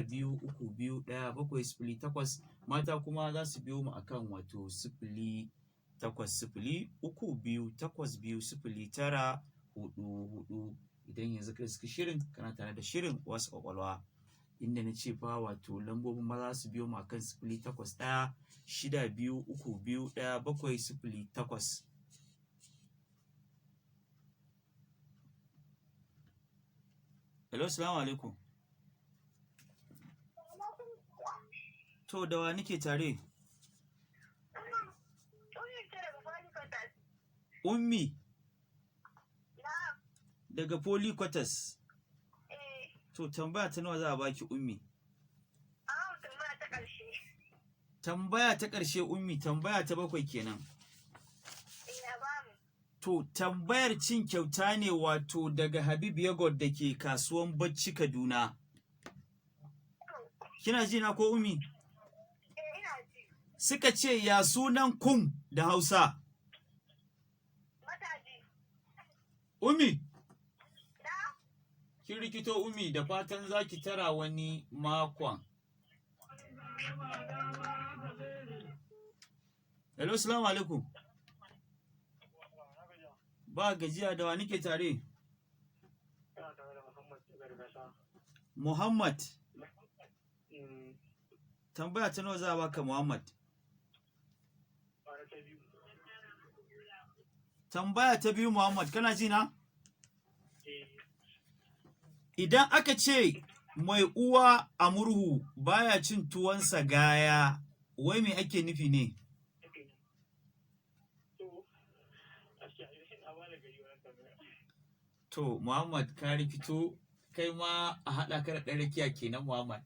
2321708. Mata kuma za su biyo mu akan wato 08032820944. Idan yanzu ka riski shirin, kana tare da shirin wasu kwakwalwa, inda na ce fa wato lambobin maza su biyo mu akan 08162321708. Hello, salamu alaikum. To, da wa nike tare? Ummi daga Poly Quarters. To, tambaya ta nawa za a baki, Ummi? Tambaya ta ƙarshe, Ummi, tambaya ta bakwai kenan. To, tambayar cin kyauta ne wato daga Habib Yogurt da ke kasuwan Bacci Kaduna. Kina ji na ko, Ummi? Suka ce ya sunan kum da Hausa. Ummi? Kin rikito, Ummi, da fatan za ki tara wani makon. Hello, salamu alaikum. Ba gajiya, da wa nike tare? Muhammad. Tambaya ta nawa za a baka, Muhammad? Tambaya ta biyu, Muhammad, kana ji na? Idan aka ce mai uwa a murhu baya cin tuwonsa gaya, wai me ake nufi ne? To, Muhammad, ka rikito, kai ma a haɗa ka da ɗan rakiya kenan, Muhammad.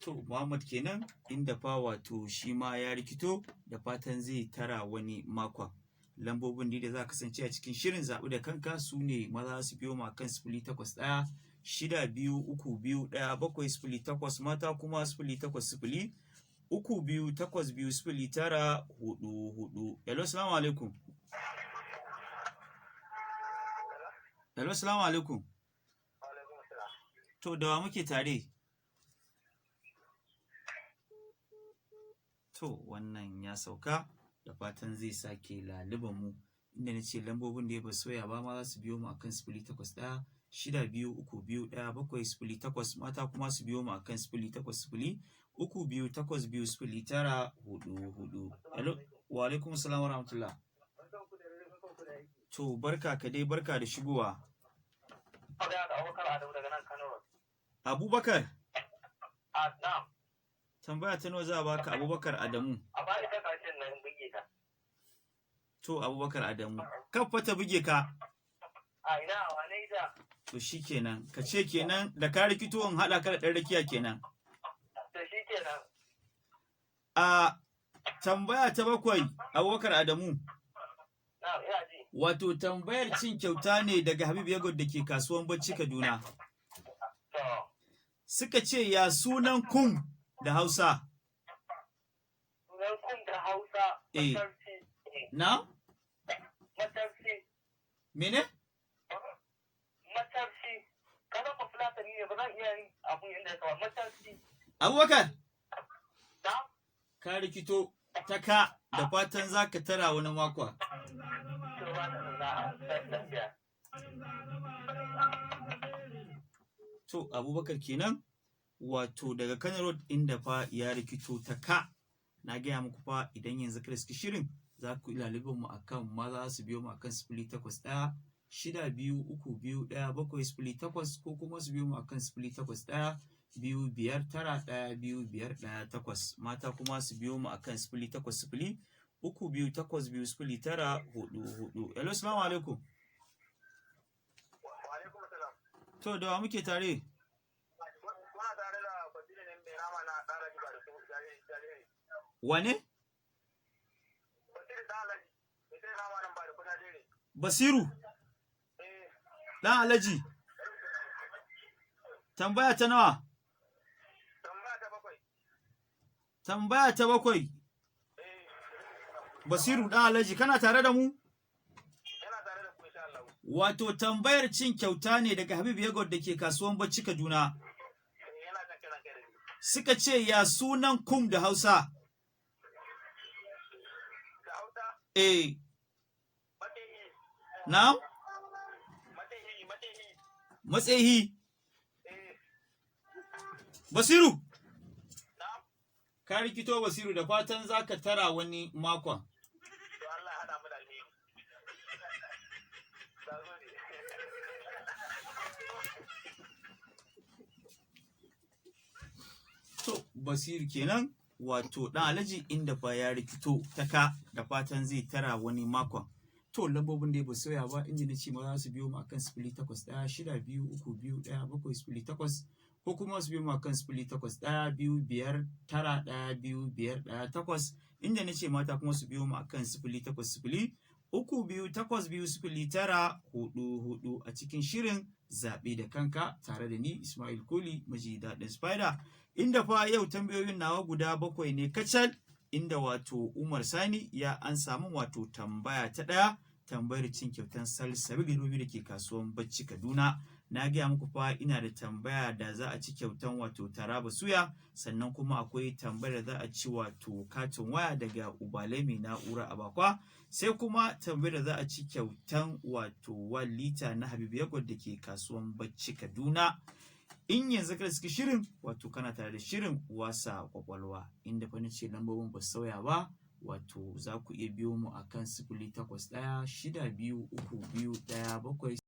To, Muhammad kenan, inda fa wato shi ma ya rikito, da fatan zai tara wani makon. Lambobin da za kasance a cikin shirin zaɓi da kanka su ne maza su biyo ma kan 08162321708, mata kuma 08032820944. Hello, salamu alaikum. Hello, salamu alaikum. To, da wa muke tare? To, wannan ya sauka, da fatan zai sake laluban mu, inda na ce lambobin da ya ba soya ba ma za su biyo mu akan 08162321708, mata kuma su biyo mu akan 08032820944. Hello, wa alaikum salam wa rahmatullah. To, barka ka dai, barka da shigowa. Abubakar. Tambaya ta nawa za a baka, Abubakar Adamu? A bani ta karshen nan buge ka. To, Abubakar Adamu, kan fa ta buge ka. A ina wane ita? To shikenan, ka ce kenan da ka rikito in haɗa ka da ɗan rakiya kenan. To shikenan. A tambaya ta bakwai, Abubakar Adamu. Na ina ji. Wato tambayar cin kyauta ne daga Habib Yagod da ke kasuwan Bacci Kaduna. To. Suka ce ya sunan kum da Hausa. Sunan kum da Hausa. Eh. Matarci. Na? Matarci. Mene? Matarci. Kana ba Fulatani ne, ba zan iya yin abun inda ya kawo. Matarci. Abubakar. Na? Ka rikito ta ka, da fatan za ka tara wani makon. To ba ta da lafiya. To, Abubakar kenan, wato daga Kano Road, inda fa ya rikito ta ka. Na gaya muku fa idan yanzu ka riski shirin za ku lalibin mu akan maza su biyo mu akan 08162321708, ko kuma su biyo mu akan 08125912518, mata kuma su biyo mu akan 08032820944. Hello, salamu alaikum. Wa alaikum salam. To, da wa muke tare? Kuna tare da Basiru ne mai rama na tsara jiba da su jari. Wane? Basiru da Alhaji. Mai rama nan ba da kudaje ne. Basiru. Eh. Dan Alhaji. Tambaya ta nawa? Tambaya ta bakwai. Tambaya ta bakwai. Eh. Basiru Dan Alhaji, kana tare da mu? Yana tare da ku insha Allah. Wato tambayar cin kyauta ne daga Habib Yagod da ke kasuwan Bacci Kaduna. Eh, yana jan kiran kai da ni. Suka ce ya sunan kum da Hausa. Da Hausa, Eh, matehi, na matehi, matehi. matsehi. Eh, Basiru, na'am. ka rikito Basiru, da fatan za ka tara wani makon. To Allah ya hada mu da alheri. Na gode. To, Basiru kenan, wato ɗan Alhaji inda fa ya rikito ta ka, da fatan zai tara wani makon. To, lambobin da ba sauya ba, inda na ce ma za su biyo mu akan 08162321708 ko kuma su biyo mu akan 08125912518, inda na ce mata kuma su biyo mu akan 08032820944 a cikin shirin zaɓe da kanka tare da ni Ismail Koli maji daɗin Spider. Inda fa yau tambayoyin nawa guda bakwai ne kacal, inda wato Umar Sani ya an samu wato tambaya ta ɗaya, tambayar cin kyautan salsabi gidobi da ke kasuwan Bacci Kaduna. Na gaya muku fa ina da tambaya da za a ci kyautan wato Taraba Suya, sannan kuma akwai tambayar da za a ci wato katin waya daga Ubale mai na'ura a Bakwa, sai kuma tambayar da za a ci kyautan wato 1 lita na Habibu Yagwad da ke kasuwan Bacci Kaduna. In yanzu ka riski shirin, wato kana tare da shirin wasa kwakwalwa, inda fa nace lambobin ba su sauya ba, wato za ku iya biyo mu akan 081623217.